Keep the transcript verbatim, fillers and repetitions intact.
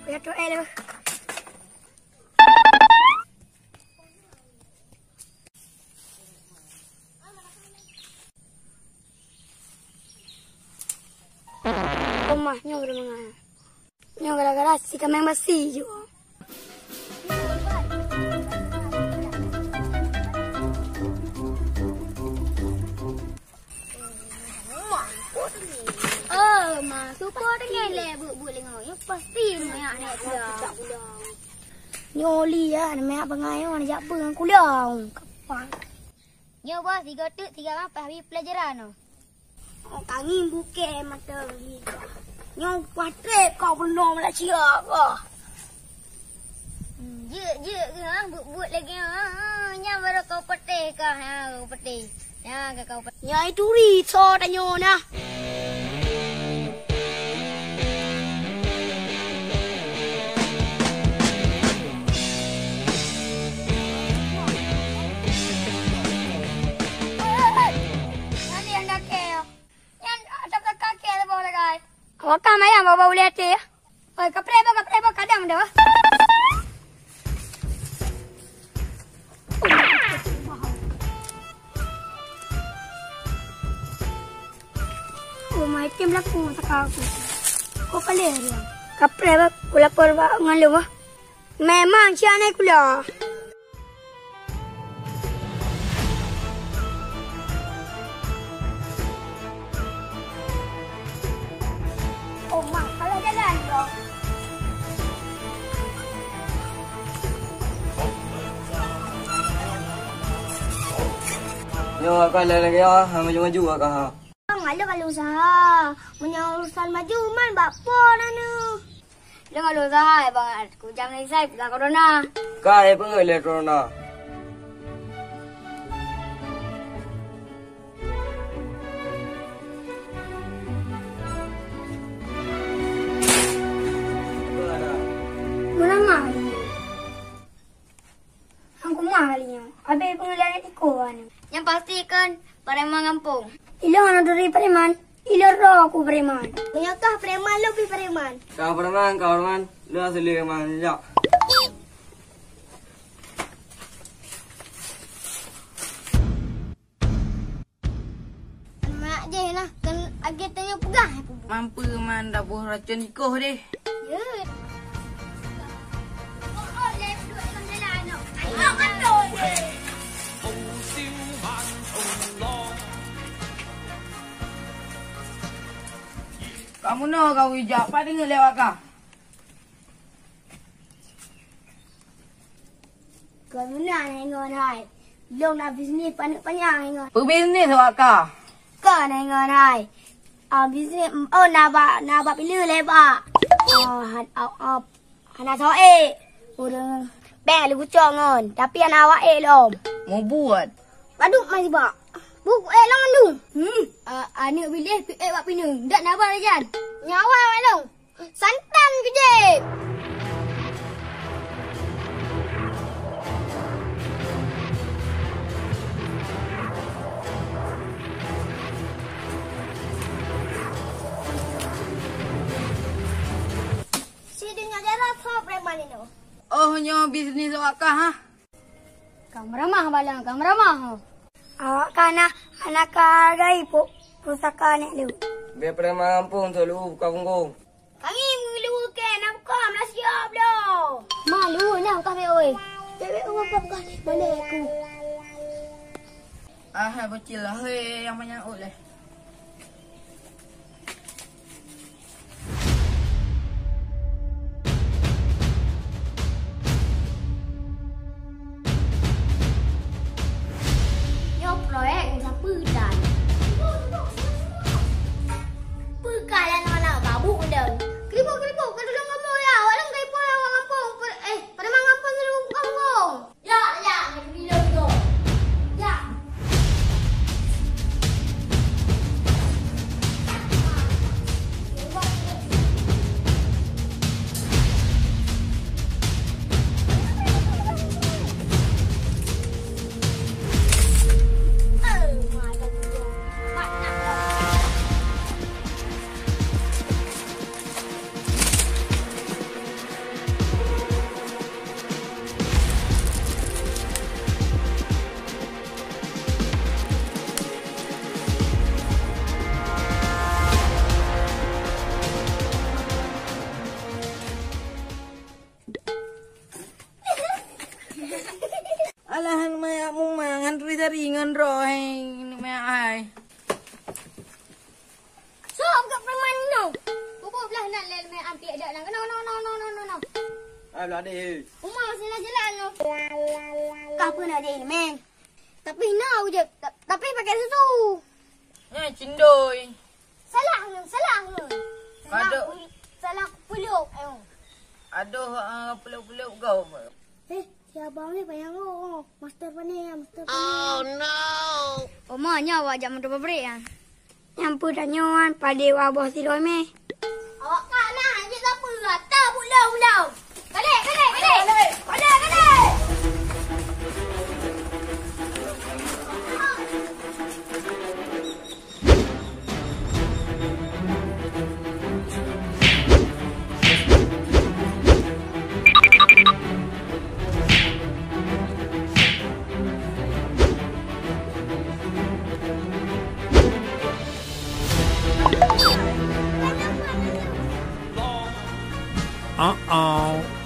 Payah tu'oh lé. Oma, nyoe geura mangat. Nyoe gara-gara si kaméng basi ju. Oh, ma, supo teungoh lé buet-buet lé ngon. Nyoe pasti meuyak nèk pulang. Nyoe li ya, meuyak bangai nyoe jak beu ngon kulang. Kapan? Nyoe boh sigoe teuk tiga mampah habéh peulajaran nyoe. Oh, kami bukée mata lagi. Nyoe patéh kau bunoe Malaysia kah? Jeuet, jeuet keuh, ha, buet-buet lagée nyan, ha, nyan baru kau patéh kah, ha, kau patéh. Nyan ka kau patéh. Nyai turi, so tanyoe nah. Nyan nyang dakée. Nyan, ah, tab-tab kaki ada bawah lagai. Awak ka mayang bawah-bawah ulèe até, ya? Oi, kapreh bah, kapreh bah, kadang dah. Oh, my team laku saka aku. Kau paling dia. Kapreh bah, aku lapor bah ngan lu bah. Memang si aneuk kula. Oh, mak, salah jalan, bro. Nyoe ka lagi ah, maju-maju ka ha. Bang, aleuh ka lôn usaha. Meunyoe urusan maju man bak po na neuh. Lôn ka lôn usaha, bang, kujam lé sai peugah corona. Ka, eh, peue lé corona? Meunan mah. Hang kumaha lé nyoe? Abéh peungeulai tiko aneuk. Nyang pasti kon preman gampông. Ilôn hana turi preman. Ilôn roh ku preman. Meunyoe kah preman, lôn pih preman. Kah preman, kah preman. Lôn asli preman, jak. Mak jih nah, kan akhé tanyoe peugah. Mampu man daboh racun jikoh deh. Ya. Kamu noh kau ijak, pat deungoe lewat kah? Kon meunan hai ngon hai. Lôn na bisnis paneuk panyang hai ngon. Peubisnis awak ka? Kon hai ngon hai. Ah, bisnis, oh, na bak, na bak pineue lé bak. Ah, han, ah, ah, hana soe. Ureueng bèk leugucok ngon, tapi hana awak ék lom. Mubuet. Padub masibak. Buet ék lom mandum. Hmm, ah, aneuk biléh pi ék bak pineue. Dak na bak rajan. Nyawa awak lom. Santan keu jép! Si donya darah tho preman inoe. Oh, nyoe bisnis awak kah, ha? Ka meuramah balang, ka meuramah ho. Awak ka na, hana ka hargai pu-, pusaka nèk lôn. Bèk preman gampông selalu buka punggong. Kami meuluweue kèe na buka, meulah siap lom. Ma, luweue na buka bèk oi. Bèk, bèk, buka, buka. Boleh aku. Ah, hai bocil lah, hei, nyang banyak ot leh. Nyoe proyek sapeue dan? Peue ka lôn hana babu dong. Kribo, kribo, ka tulông kamoe ya. Awak lôn ka ipo awak gampông. Eh, pada mangapo ngilu kampung? Ya, ya, ngilu, ngilu. Ya. Ringan roh, hai, hai. Sok buka preman nyoe. Bubu blah nan lé mé ampiak dak nan. No, no, no, no, no, no, no. Hai, blah deh. Uma masih nak jalan no. Kah pun ada ilmen. Tapi na ujek. Ta-, tapi pakai susu. Nyan cindoi. Salah ngon, salah ngon. Salah Aduh. Pul-, salah puluk. Ayo. Aduh, ah, puluk-puluk gau. Eh, si abang ni payah ngok. Master pane ya, master pane. Oh no. Oma nyoe awak jak motor pabrik ya. Nyang peue tanyoe kan, padé wa boh siloi meh. Awak ka na, jeuet sapeue, ata bulau-bulau. Kalek, kalek, kalek. Kalek, kalek. Uh-oh.